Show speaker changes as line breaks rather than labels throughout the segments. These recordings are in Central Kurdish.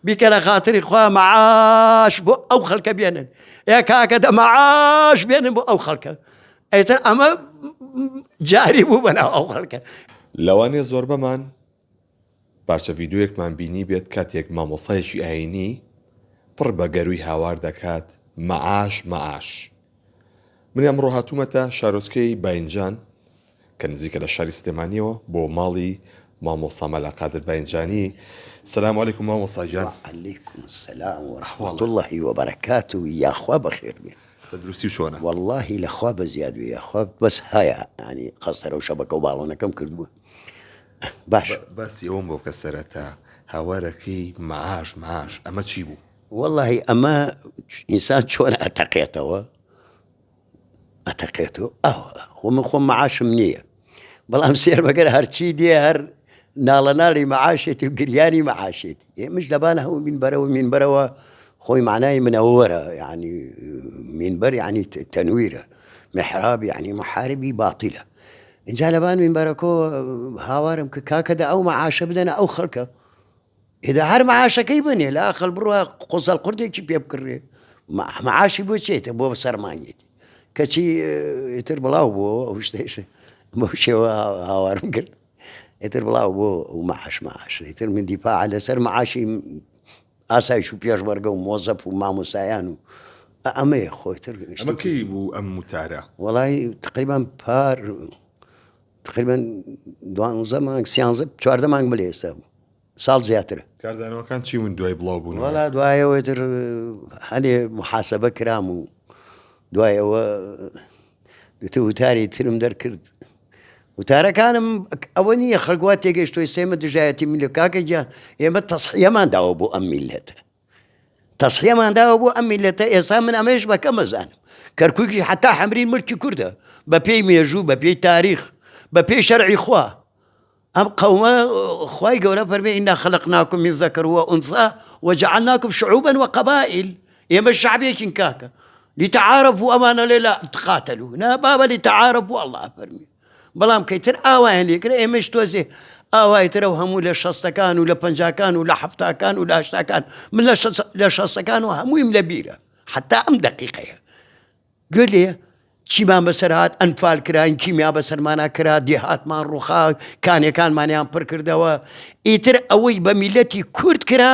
بیکە لە خاتری خوا مەعاش بۆ ئەو خەڵکە بێنن ئێ کاکە دە مەعاش بێنن بۆ ئەو خەڵکە ئیتر ئەمە جاری بوو بەناو ئەو خەڵکە.
لەوانەیە زۆربەمان پارچە ڤیدیۆیەکمان بینیبێت کاتێک مامۆستایەکی ئایینی پڕ بە گەرووی هاوار دەکات مەعاش مەعاش. من ئەمڕۆ هاتوومەتە شارۆچکەی باینجان کە نزیکە لە شاری سلێمانیەوە بۆ ماڵی مامۆستا مەلا قادر باینجانی. سلام علیکم مامۆستا گیان.
وعلیکم السلام و رحمة اللە و بەرەکاته یاخوا بەخێر بێن.
تەندروستی چۆنە؟
وەڵاهی لە خوا بەزیاد بێ یاخوا بەس هەیە یانی قەستەرە و شەبەکە و باڵۆنەکەم کردووە باش.
باسی ئەوەم بۆ بکە سەرەتا هاوارەکەی معاش معاش ئەمە چی بوو؟
وەڵاهی ئەمە ئینسان چۆن ئەتەقێتەوە ئەتەقێتەوە ئەوە خۆ من خۆم معاشم نییە بەڵام سێر بەگەر هەرچی دێ هەر ناڵەناڵی معاشێتی و گریانی معاشێتی ئێمەش لەبان هەموو مینبەرەوە مینبەرەوە خۆی معنای منەوەرە یعنی مینبەر یعنی تەنویرە محراب یعنی محاربی باتیلە اینجا لەبان مینبەرەکۆ هاوارم کە کاکە دە ئەو معاشە بدەنە ئەو خەڵکە ئێدا هەر معاشەکەی بنێ لە ئەقل بڕە قۆزەڵ قوردێکی پێ بکڕێ معاشی بۆ چێتە بۆ سەرمایەتی کەچی ئیتر بڵاو بووەوە ئەو شتێش بەو شێوە هاوارم کرد ئیتر بڵاو بۆ و معاش معاش ئیتر من دیفاع لەسەر معاشی ئاسایش و پێشمەرگە و مۆزەف و مامۆسایان و ئەمەیە خۆیتر
ئەمە کەی بوو ئەم وتارە؟
وەڵای تقریبان پار تقریبا دوانزە مانگ سیانزە چواردە مانگ بلێ ئێستا بوو ساڵ زیاترە.
کاردانەوەکان چی بوون دوای بڵاو بوونەوە؟
وەڵا دوایەوە تر هەنێ محاسبە کرام و دوای ئەوە دوتر وتاری ترم دەرکرد وتارەکانم ئەوە نییە خەڵک وا تێگەیشتووی سێمە دژایەتی میللەت کاکە گیان ئێمە تەسحیەمان داوە بۆ ئەم میللەتە تەسحیەمان داوە بۆ ئەم میللەتە ئێستا من ئەمەش بە کەم ئەزانم کەرکووکیش حتا حەمرین ملکی کوردە بە پێی مێژوو بە پێی تاریخ بە پێی شەرعی خوا ئەم قەومە خوای گەورە فەرمی ئینا خەلقناکم من ذکر و ئونثا وجعلناکم شعوبا وقبائل ئێمە شعبێکین کاکە لتعارفوا ئەمانە لێ لا تقاتلوا نا بابە لتعارفوا الله فەرمی بەڵام کەیتر ئاوایان لێکرا ئێمەش تۆزێ ئاوای ترە و هەموو لە شەستەکان و لە پەنجاکان و لە حەفتاکان و لە هەشتاکان من لە شەستەکان و هەموویم لە بیرە حتا ئەم دقیقەیە گوێ لێ چیمان بەسەر هات ئەنفال کراین کیمیا بەسەرمانە کرا دێهاتمان ڕوخا کانەکانمانیان پڕ کردەوە ئیتر ئەوەی بە میلەتی کورد کرا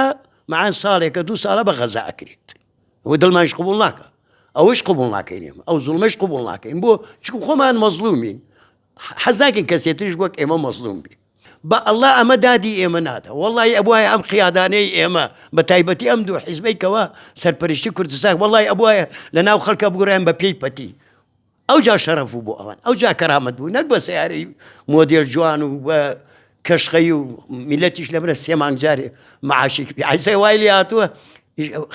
معان ساڵێکە دوو ساڵە بە غەزا ئەکرێت و دڵمانش قبول ناکە ئەوەش قبول ناکەین ئێمە ئەو زوڵمەش قبول ناکەین بۆ چکو خۆمان مەزلومین حەز ناکەین کەسێتریش وەک ئێمە مەزلوم بێ بە ئەڵا ئەمە دادی ئێمە نادا وەڵی ئەبواە ئەم قیادانەی ئێمە بە تایبەتی ئەم دوو حیزبەی کەوا سەرپەرشتی کوردستان وەڵی ئەبواە لە ناو خەڵکە بگوڕیان بە پێی پەتی ئەو جا شەرەف بوو بۆ ئەوان ئەو جا کەرامەت بوو نەک بە سیارەی مۆدێل جوان و بە کەشخەی و میلەتیش لەمرە سێ مانگ جارێ معاشێکی پێ ئایسای وای لێ هاتووە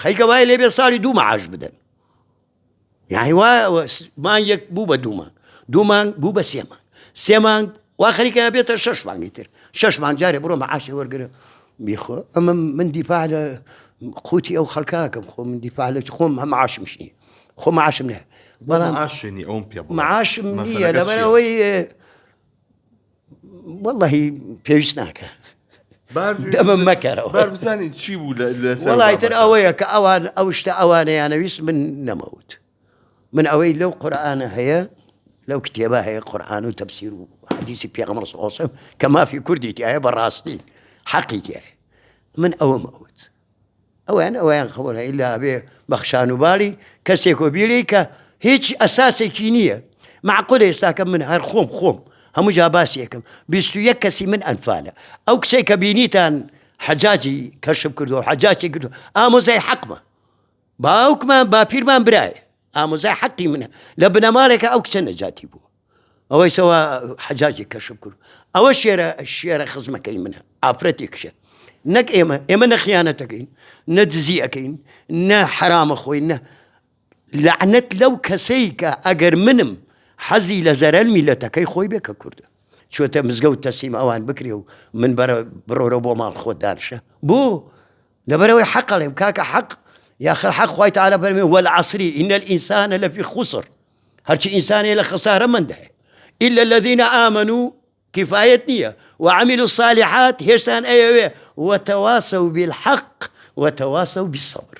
خەیکە وای لێ بێ ساڵی دوو معاش بدەن یعنی وا مانگێک بوو بە دوو مانگ دوو مانگ بوو بە سێ مانگ سێ مانگ وا خەریکە بێتە شەش مانگی تر شەش مانگ جارێ بڕۆ معاشی وەرگرە بیخۆ ئەمە من دیفاع لە قوتی ئەو خەڵکاکەم خۆ من دیفاع لە خۆم هەم معاشمش نییە خۆ معاشم نییە
بەڵام معاشنی ئەوم پێ
معاشم نییە لەبەرەوەی وەڵی پێویست ناکە دەمم مەکەرەوە
بار بزانین چی بوو
لەسەر وەڵای تر ئەوەیە کە ئەوان ئەو شتە ئەوانەیانەویست من نەمەوت من ئەوەی لەو قورآانە هەیە لەو کتێبە هەیە قورآن و تەفسیر و حەدیسی پێغەمبەر صلی الله علیه و سلم کە مافی کوردی تایە بەڕاستی حەقی تایە من ئەوەم ئەوت ئەویان ئەویان خەوەرە ئیلا ئەبێ بەخشان و باڵی کەسێک و بیری کە هیچ ئەساسێکی نییە معقول ئێستاکە من هەر خۆم خۆم هەموو جا باسیەکەم 21 کەسی من ئەنفالە ئەو کچێک کە بینیتان حەجاجی کەشف کردو حەجاجی کردو ئامۆزای حەقمە باوکمان باپیرمان برایە ئامۆزای حەقی منە لە بنەماڵێکە ئەو کچە نەجاتی بووە ئەوەی سەوا حەجاجی کەشف کرد ئەوە شێرە شێرە خزمەکەی منە ئافرەتی کچە نەک ئێمە ئێمە نە خیانەتەکەین نە دزی ئەەکەین نە حرامە خۆی نە لەعنەت لەو کەسەی کە ئەگەر منم حەزی لە زەرەر میلەتەکەی خۆی بێ کە کوردە چۆتە مزگەوت تەسلیم ئەوان بکرێ و من بەرە بڕۆرە بۆ ماڵ خۆت دانشە بۆ لەبەرئەوەی حەق ئەڵێم کاکە حەق یاخر حەق خوای تعالی فەرمی والعصر ان الانسان لفی خسر هەرچی ئینسانەیە لە خەسارە مەندایە الا الذين آمنوا کفایەت نییە وعملوا الصالحات هێشتان ئەیەوێ وتواصوا بالحق. وتواصوا بالصبر.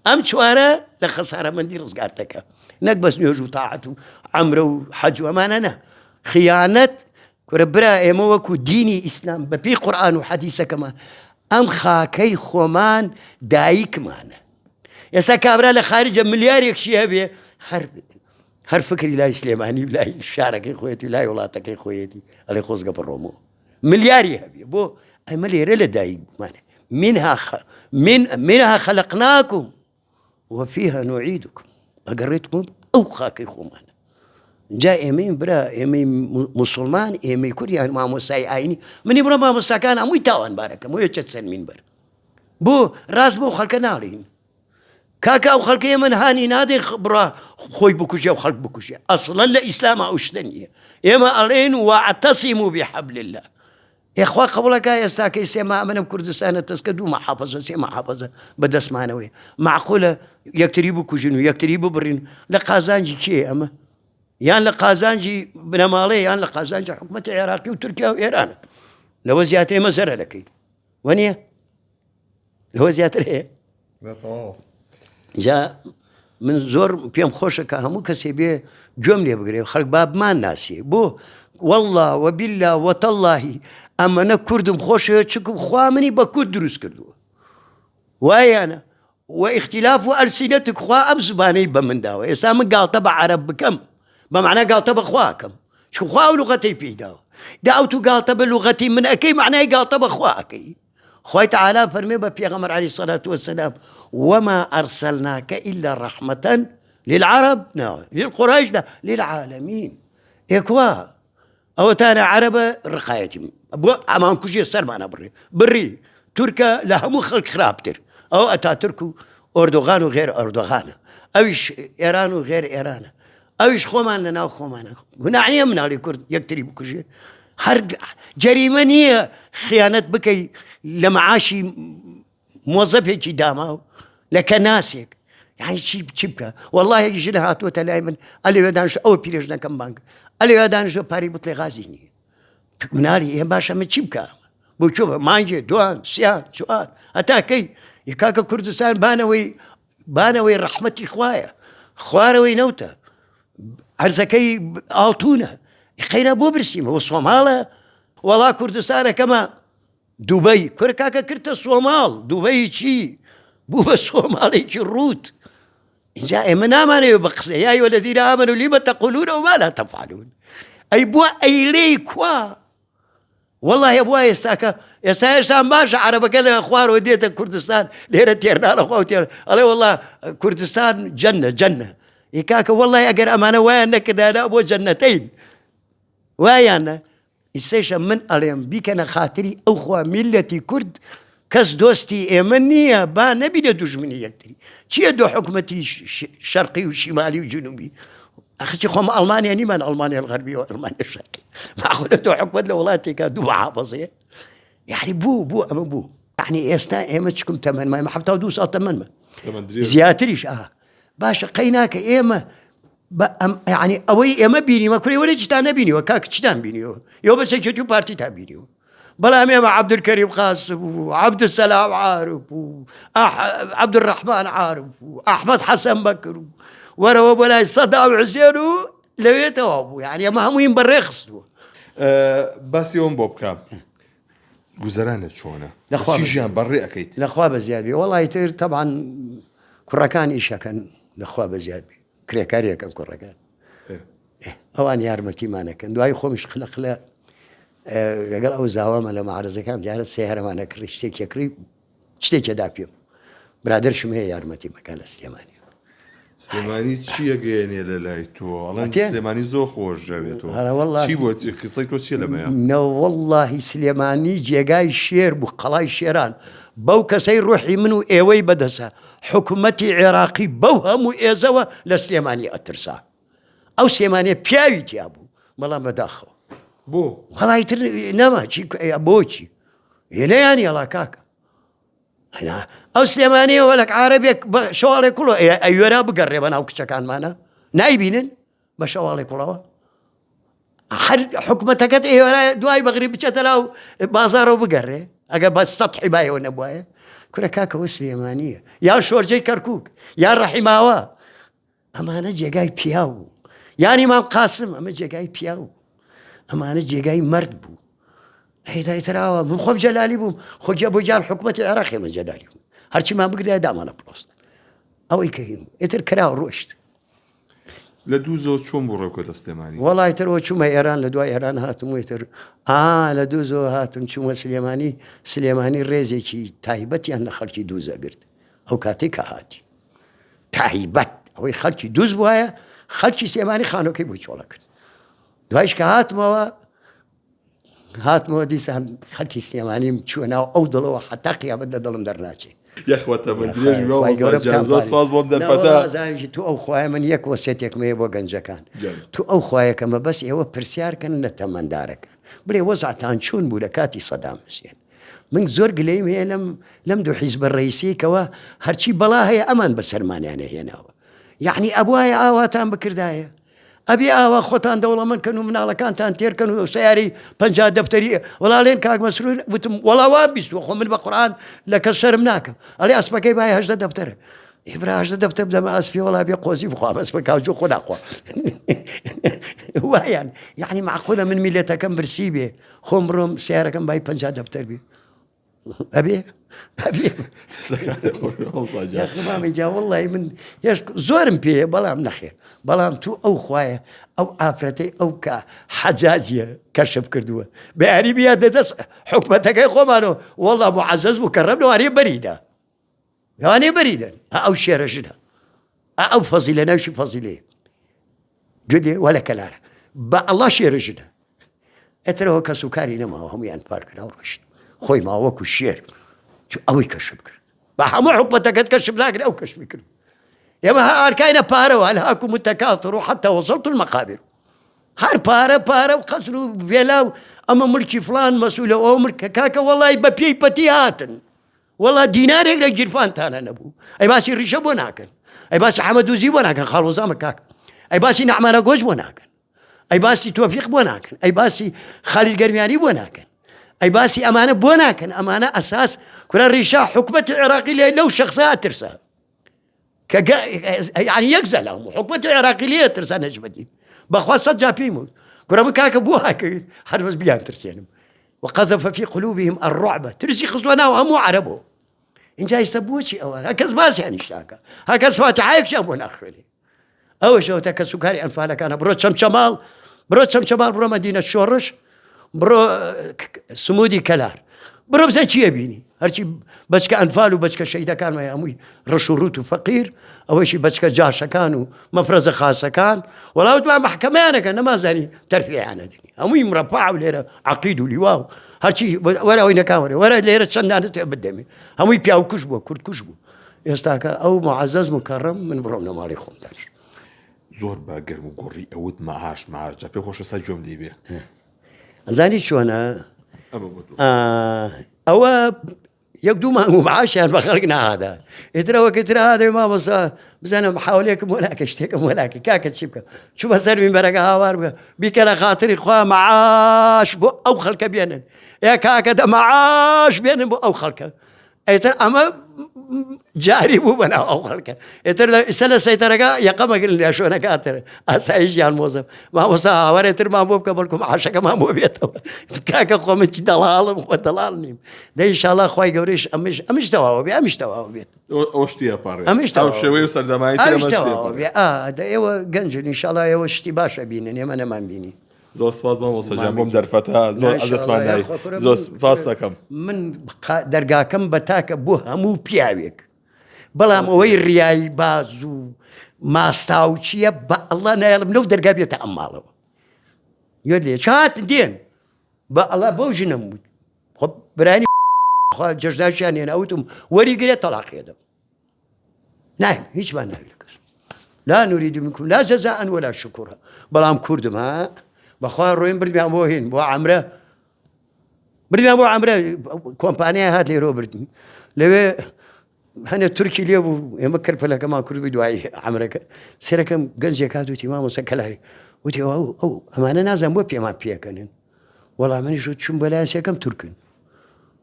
ئەم چوارە لە خەسارەمەندی ڕزگارت دەکا نەک بەس نوێژ و تاعەت و عەمرە و حەج و ئەمانە نا خیانەت کورە برا ئێمە وەکو دینی ئیسلام بە پێی قورئان و حەدیسەکەمان ئەم خاکەی خۆمان دایکمانە ئێستا کابرا لە خارجە ملیارێکشی هەبێ هەر هەر فکری لای سلێمانی و لای شارەکەی خۆیەتی و لای وڵاتەکەی خۆیەتی ئەڵێ خۆزگە بڕۆمەوە ملیاری هەبێ بۆ ئەمە لێرە لە دایک بوومانە منها خ... من منها خلقناكم وفيها نعيدكم ئەگەڕێتکم ئەو خاکەی خۆمانە جا ئێمەی برا ئێمەی مسلمان ئێمەی کوریان مامۆستای ئاینی منی بڕە مامۆستاکان هەمووی تاوان بارەکەم وە چەت سەر من بەر بۆ ڕاست بۆ خەڵکە ناڵین کاکە ئەو خەڵکەیە من هانی نادەی بڕا خۆی بکوژێ و خەڵک بکوژێ ئەسڵەن لە ئیسلاما ئەو شتە نییە ئێمە ئەڵێن واعتصموا بحبل الله ئێخوا قبوڵەکە ئێستاکەی سێ ما ئەمنم کوردستانە تەسکە دوو محافظە سێ محافظە بە دەستمانەوەی معقولە یەکتری بکوژن و یەکتری ببڕین لە قازانجی کێ ئەمە یان لە قازانجی بنەماڵەیە یان لە قازانجی حکوومەتی عێراقی و تورکیا و ئێرانە لەوە زیاتر ئێمە زەرە دەکەین وەنیە لەوە زیاتر هەیە جا من زۆر پێم خۆشە کە هەموو کەسێ بێ گوێم لێ بگرێ خەڵک بابمان ناسی بۆ والله وبالله وتاللهی ئەمەنە کوردم خۆشەوە چکم خوا منی بە کورد دروست کردووە وایانە و اختلاف و ئەلسینەتک خوا ئەم زبانەی بە من داوە ئێستا من گاڵتە بە عەرەب بکەم بە معنە گاڵتە بە خواکەم چون خوا ئەو لغەتەی پێی داوە دا ئەو تو گاڵتە بە لغەتی من ئەەکەی معنای گاڵتە بە خوا ئەەکەی خوای تعالی فەرمێ بە پێغەمبەر علیه الصلاة والسلام وما أرسلناك إلا رحمة للعرب نا للقريش لا للعالمين ئێکوا ئەوەتانە عەرەبە ڕقایەتی بۆ ئەمان کوژێ سەرمانە بڕێ بڕی تورکە لە هەموو خەڵک خراپتر ئەو ئەتا تورک و ئۆردوغان و غێر ئۆردوغانە ئەویش ئێران و غێر ئێرانە ئەویش خۆمان لە ناو خۆمانە گوناح نییە مناڵی کورد یەکتری بکوژێ هەر جەریمە نییە خیانەت بکەی لە معاشی مۆزەفێکی داماو لە کەناسێک یعنی چی چی بکە واللهی ژن هاتووەتە لای من ئەلێ دانش ئەوە پیرێژنەکەم بانگ ئەلێ دانشە پارەی بتڵێ غازی نییە منالی ئێ باشە من چی بکە بۆ چۆ بە مانگێ دوان سیان چوار هەتا کەی کاکە کوردستان بانەوەی بانەوەی ڕەحمەتی خوایە خوارەوەی نەوتە عەرزەکەی ئاڵتونە قەیرا بۆ برسیمەوە سۆماڵە وەڵا کوردستانەکەمە دوبەی کورە کاکە کردتە سۆماڵ دوبەی چی بوو بە سۆماڵێکی ڕووت اینجا ئێمە نامانەوێ بە قسە یا ایها الذین آمنوا لم تقولون ما لا تفعلون ئەی بووە ئەیلێی کوا والله بووە ئێستاکە ئێستا هێشتان باشە عەرەبەکە لە خوارەوە دێتە کوردستان لێرە تێرنانە خوا و تێر ئەڵێ والله کوردستان جەنە جەنە ئی کاکە والله ئەگەر ئەمانە وایان نەکردایە بۆ جەنەتەین وایانە ئیستەیشە من ئەڵێم بیکەنە خاتری ئەو خوا میللەتی کورد کەس دۆستی ئێمە نییە با نەبینە دوژمنی یەکتری چییە دو حکومەتی شەرقی و شیمالی و جنوبی ئەخچی خۆم ئەڵمانیا نیمان ئەڵمانیا الغربی و ئەڵمانیا شەرقی ماخۆ دو حکومەت لە وڵاتێکا دوو محافظەیە یعنی بوو بوو ئەمە بوو یعنی ئێستا ئێمە چکم تەمەنمە ئێمە 72 ساڵ تەمەنمە زیاتریش ئا باشە قەیناکە ئێمە یعنی ئەوەی ئێمە بینیوە کوری وەرە چیتان نەبینیوە کاک چیتان بینیوە یۆ بەس یەکێتی و پارتیتان بینیوە بەڵام ئێمە عەبدولکەریم قاسم و عەبدولسەلام عارف و عەبدولڕەحمان عارف و ئەحمەد حەسەن بەکر و وەرەوە بۆ لای سەدام حوسێن و لەوێ تەواو بوو یعنی ئەمە هەموویم بەڕێ خستووە
باسی ئەوم بۆ بکە گوزەرانت چۆنە لەخوا چی ژیان بەڕێ ئەەکەیت
لەخوا بە زیاد بێ وەڵی تر تەبان کوڕەکان ئیشەکەن لەخوا بە زیاد بێ کرێکاریەکەن کوڕەکان ئەوان یارمەتیمانەکەن دوای خۆمیش قلە قلە لەگەڵ ئەو زاوامە لە معرزەکان دیارە سێهرەمانە کڕی شتێکی کڕی شتێکی دا پێم برادرشم هەیە یارمەتی مەکە لە سلێمانی
سلێمانی چییە گەیەنێ لە لای تۆ ئەڵێن سلێمانی زۆر خۆش دەوێتەوە چی بۆ قسەی تۆ چیە لەمەیە
نەوەڵڵاهی سلێمانی جێگای شێر بوو قەڵای شێران بەو کەسەی ڕۆحی من و ئێوەی بەدەسە حکومەتی عێراقی بەو هەموو ئێزەوە لە سلێمانی ئەترسا ئەو سلێمانیە پیاوی تیا بوو بەڵام بەداخەوە
بۆ
وەڵی تر نەما چی بۆچی هێنەیانی ئەڵا کاکە ئەو سلێمانیەوە لەک عربێک بە شەواڵێ کوڵۆ ئەوێرا بگەڕێ بە ناو کچەکانمانە نایبینن بە شەواڵێ کوڵەوە هەر حکومەتەکەت ئێوارە دوای بەغری بچێتە ناو بازارەوە بگەڕێ ئەگەر بە سەحی بایەوە نەبواە. کورە کاکەوە سلێمانیە یان شۆرجەی کەرکک یان ڕەحیماوە ئەمانە جێگای پیاو بوو یانی مام قاسم ئەمە جێگای پیاو ئەمانە جێگای مەرد بوو هێدایتراوە من خۆم جەلالی بووم خۆجە بۆ جار حکوومەتی عێراقی من جەلالی بوو هەرچیمان بگرێ دامانە پرۆست ئەوەی کە هین ئیتر کرا و ڕۆشت
لە دوو زۆ چۆن بوو ڕێکۆتە سلێمانی
وەڵای تر وە چوومە ئێران لە دوای ئێران هاتم ویتر ئا لە دوو زۆ هاتم چوومە سلێمانی سلێمانی ڕێزێکی تایبەتیان لە خەڵکی دووزە گرت ئەو کاتێک کە هاتی تایبەت ئەوەی خەڵکی دووز بواە خەڵکی سلێمانی خانۆکەی بۆ چۆڵە کرد دوایش کە هاتمەوە هاتمەوە دیسان خەڵکی سلێمانیم چووە ناو ئەو دڵەوە حتا قیامەت لە دڵم دەرناچێ.
یەخوا تەمەن درێژ بی مامۆستا گیان زۆر سپاس بۆم دەرفەتە.
زانیشی تو ئەو خوایە من یەک وەسێتێکم هەیە بۆ گەنجەکان تو ئەو خوایە کە مەبەست ئێوە پرسیار کەن لە تەمەندارەکان بڵێ وەزعتان چۆن بوو لە کاتی سەدام حوسێن من زۆر گلەیم هەیە لەم لەم دوو حیزبە ڕئیسی کەوا هەرچی بەڵا هەیە ئەمان بەسەرمانیانە هێناوە یعنی ئەبوایە ئاواتان بکردایە ئەبێ ئاوا خۆتان دەوڵەمەند کەن و مناڵەکانتان تێر کەن و سەیارەی 50 دەفتەری وەڵا لێن کاک مەسرور وتم وەڵا وام بیستوە خۆ من بە قورئان لە کەس شەرم ناکەم ئەڵێ ئەسپەکەی بای 18 دەفتەرە ئێ برا 18 دەفتەر بدەمە ئەسپی وەڵا بێ قۆزی بخوا ئەسپە کاجو خۆ ناخوا وایان یعنی معقولە من میلەتەکەم برسی بێ خۆم بڕۆم سیارەکەم بای 50 دەفتەر بێ ئەبێ ئەبێ مامی جا وەڵی من هێش زۆرم پێ بەڵام نەخێر بەڵام تو ئەو خوایە ئەو ئافرەتەی ئەو کە حەجاجیە کەشف کردووە بەیاری بیا دەدەست حکومەتەکەی خۆمانەوە وەڵا معەزەز و کەڕەم لەوانەیە بەریدا لەوانەیە بەریدەن ئەو شێرە ژنە ئەو فەزیلە ناوشی فەزیلەیە گوێ وە لە کەلارە بە ئەڵا شێرە ژنە ئەترەوە کەس و کاری نەماوە هەمویان پارکرا و ڕۆشت خۆی ماوەکو شێر ئەوەی کەشف کرد بە هەموو حکومەتەکەت کەشف ناکرێت ئەو کەشفی کرد ئێمە هە ئارکاینە پارەوە ألهاكم التكاثر حتى وصلت المقابر هەر پارە پارە و قەسر و ڤێلا و ئەمە ملکی فلان مەسئولە ئەو ملکە کاکە وەڵی بە پێی پەتی هاتن وەڵا دینارێک لە گیرفانتانە نەبوو ئەی باسی ڕیشە بۆ ناکەن ئەی باسی حەمەدوزی بۆ ناکەن خاڵۆزامە کاک ئەی باسی نەعمانە گۆش بۆ ناکەن ئەی باسی تۆفیق بۆ ناکەن ئەی باسی خالیل گەرمیانی بۆ ناکەن ئەی باسی ئەمانە بۆ ناکەن ئەمانە ئەساس کورە ڕیشە حکومەتی عێراقی لێ لەو شخصە ئەترسا کە یعنی یەک زەلام و حکومەتی عێراقی لێ ترسا نەجمەدین بەخوا سەد جا پێیم وت کورە من کاکە بۆ هاکەویت هەر بەس بیان ترسێنم وقذف في قلوبهم الرعب ترسی خستوە ناو هەموو عەرەبۆ اینجا ئیستا بۆچی ئەوان هەر کەس باسیانیش ناکە هەر کەس فاتحەیەکیان بۆ ناخوێنێ ئەوەش ئەوەتا کەسوکاری ئەنفالەکانە بڕۆ چەمچەماڵ بڕۆ چەمچەماڵ بڕۆ مەدینە شۆڕش بڕۆ سمودی کەلار بڕۆ بزە چییە بینی هەرچی بەچکە ئەنفال و بەچکە شەیدەکان وای هەمووی ڕەش و ڕوت و فەقیر ئەوەشی بەچکە جاشەکان و مەفرەزە خاسەکان وەڵاوتمان محکەمەیانەکە نەمازانی تەرفیعانە دەنی هەمووی مرەفع و لێرە عقید و لیوا و هەرچی وەرەوەی نەکاوەرە وەرە لێرە چەندانە تێ بدەمێ هەمووی پیاو کوش بووە کورد کوش بوو ئێستاکە ئەو معزز مکەڕم من بڕۆم لە ماڵی خۆم دانیشم.
زۆر بە گەرم و گوڕی ئەوت مەعاش مەعاش جا پێم خۆشە سا گوێم لێ بێ.
ئەزانی چۆنە ئەوە یەک دوو مانگ و معاشیان بە خەڵک نادا ئیترەوە کە تر هادێ مامۆستا بزانم حاولێکم وەلاکە شتێکم وەلاکە کاکە چی بکە چوومە سەر مینبەرەکە هاوار بکە بیکە لە خاتری خوا معاش بۆ ئەو خەڵکە بێنن ئێ کاکە دە معاش بێنن بۆ ئەو خەڵکە ئیتر ئەمە جاری بوو بەناو ئەو خەڵکە ئیتر لە ئیسە لە سەیتەرەکە یەقەمەگرن لە شوێنەکە تر ئاسایش یان مۆزە مامۆستا هاوارێ ترمان بۆ بکە بەڵکو معاشەکەمان بۆ بێتەوە کاکە خۆ من چی دەڵاڵم خۆ دەڵاڵ نیم دە ئینشاڵڵا خوای گەورەش ئەمش ئەمش تەواوە بێ ئەمش تەواوە بێت
ئەوش تێپەڕێ ئەمش ئەو شێوەی و سەردەمایی تر
ئەمش تەواوە بێ ئا دە ئێوە گەنجن ئینشاڵڵا ئێوە شتی باشە بینن ئێمە نەمان بینی
زۆر سپاس مامۆستا گیان بۆم دەرفەتە زۆر عزەتمان دای زۆر سپاس دەکەم
من دەرگاکەم بە تاکە بۆ هەموو پیاوێک بەڵام ئەوەی ڕیایی باز و ماستاوچیە بە ئەڵا نایڵم لەو دەرگا بێتە ئەم ماڵەوە گوێت لێ چات دێن بە ئەڵا بەو ژنەم وت خۆ برانی خوا جەژناشیان هێنا وتم وەری گرێ تەلاقێ دەم نایم هیچمان ناوی لە کەس لا نريد منكم لا جزاء ولا شكورا بەڵام کوردم ها بەخوا ڕۆین بردیان بۆ هین بۆ عەمرە بردیان بۆ عەمرە کۆمپانیا هات لێرەوە بردن لەوێ هەنێ تورکی لێ بوو ئێمە کەرپەلەکەمان کرد بوو دوایی عەمرەکە سێرەکەم گەنجێک هات وتی مامۆستا کەلاری وتی ئەو ئەو ئەمانە نازانم بۆ پێمان پێکەنن وەڵام منیش وت چوم بەلایان سێکەم تورکن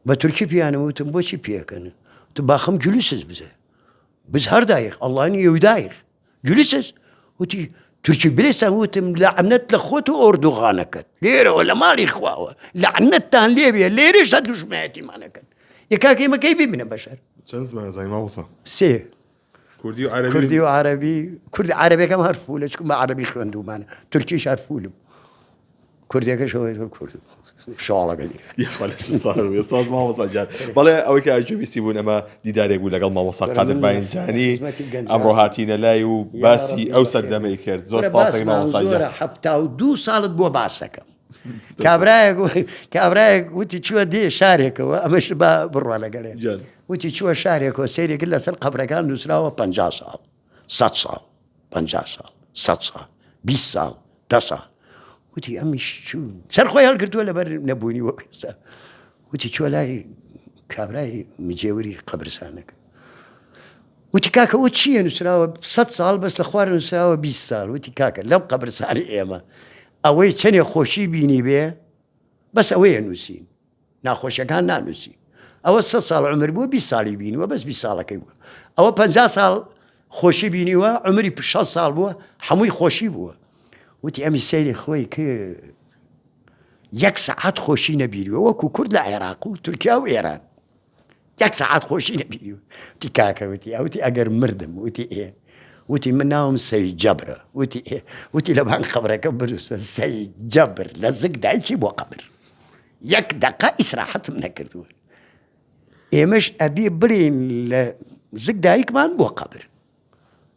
بە تورکی پیانم وتم بۆچی پێکەنن؟ تو باخم جلوسز بزە بز هەردایخ ئەڵانی یودایخ جلوسز وتی تورکی بلێسان وتم لەعنەت لە خۆت و ئۆردوغانەکەت لێرەوە لە ماڵی خواوە لەعنەتتان لێبێ لێرەش هەر دوژمنایەتیمانەکەن یە کاکە ئێمە کەی ببینە بەشەر؟
چەند زمان ئەزانی مامۆستا؟
سێ.
کوردی و عەرەبی؟
کوردی و عەرەبی کوردی عەرەبیەکەم هەر فولە چونکە بە عەرەبی خوێندوومانە تورکیش هەر فولم کوردیەکەش ئەوەی کورد شاڵەکە
یاخوا لەشت ساغ بێ سپاس مامۆستا گیان بەڵێ ئەوەی کە گوێبیستی بوون ئەمە دیدارێک بوو لەگەڵ مامۆستا قادر باینجانی ئەمڕۆ هاتینە لای و باسی ئەو سەردەمەی کرد زۆر سپاس مامۆستا گیان
72 ساڵت بۆ باسەکەم کابرایەک کابرایەک وتی چووە دێ شارێکەوە ئەمەش با بڕوا لەگەڵێ وتی چووە شارێکەوە سەیرێک لەسەر قەبرەکان نووسراوە 50 ساڵ 100 ساڵ 50 ساڵ 100 ساڵ 20 ساڵ دە ساڵ وتی ئەمیش چوو سەر خۆی هەڵگرتووە لەبەر نەبوونی وەک ئێستا وتی چووە لای کابرای مجێوری قەبرسانەکە وتی کاکە ئەوە چییە نووسراوە سە ساڵ بەس لە خوار نووسراوە 20 ساڵ وتی کاکە لەم قەبرسانی ئێمە ئەوەی چەنێ خۆشی بینی بێ بەس ئەوەیە نووسین ناخۆشیەکان نانووسی ئەوە سە ساڵ عمر بووە 20 ساڵی بینیوە بەس 20 ساڵەکەی بووە ئەوە 50 ساڵ خۆشی بینیوە عمری 6 ساڵ بووە هەمووی خۆشی بووە وتی ئەمی سەیری خۆی کرد یەک سەعات خۆشی نەبیریوە وەکو کورد لە عێراق و تورکیا و ئێران یەک سەعات خۆشی نەبیریوە وتی کاکە وتی ئەوتی ئەگەر مردم وتی ئێ وتی من ناوم سەی جەبرە وتی ئێ وتی لە بان قەبرەکە بنووسە سەی جەبر لە زگ دایکی بۆ قەبر یەک دەقە ئیسراحەتم نەکردووە ئێمەش ئەبێ بڵێین لە زگ دایکمان بۆ قەبر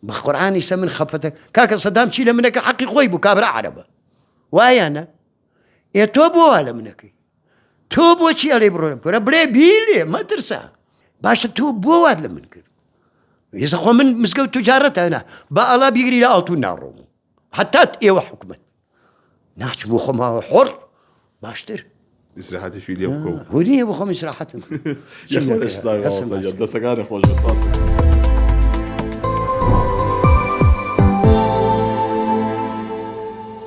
بە قورعانی سە من خەفەتە کاکە سەدام چی لە منەکە حەقی خۆی بوو کابرا عەرەبە وایانە ئێ تۆ بۆ وا لە منەکەی تۆ بۆچی ئەڵێ بڕۆ کورە بڵێ بیلێ مەترسە باشە تۆ بۆ وات لە من کرد ئێستا خۆ من مزگەوت توجارەتە نا با ئەڵا بیگری لە ئاڵتون ناڕۆم حتا ئێوە حکومت ناچم بۆ خۆماوە حڕ باشتر
ئیسراحەتێکی لێ بکە
و نییە بۆ خۆم ئیسراحەتم
دەسەکانی خۆش بێت.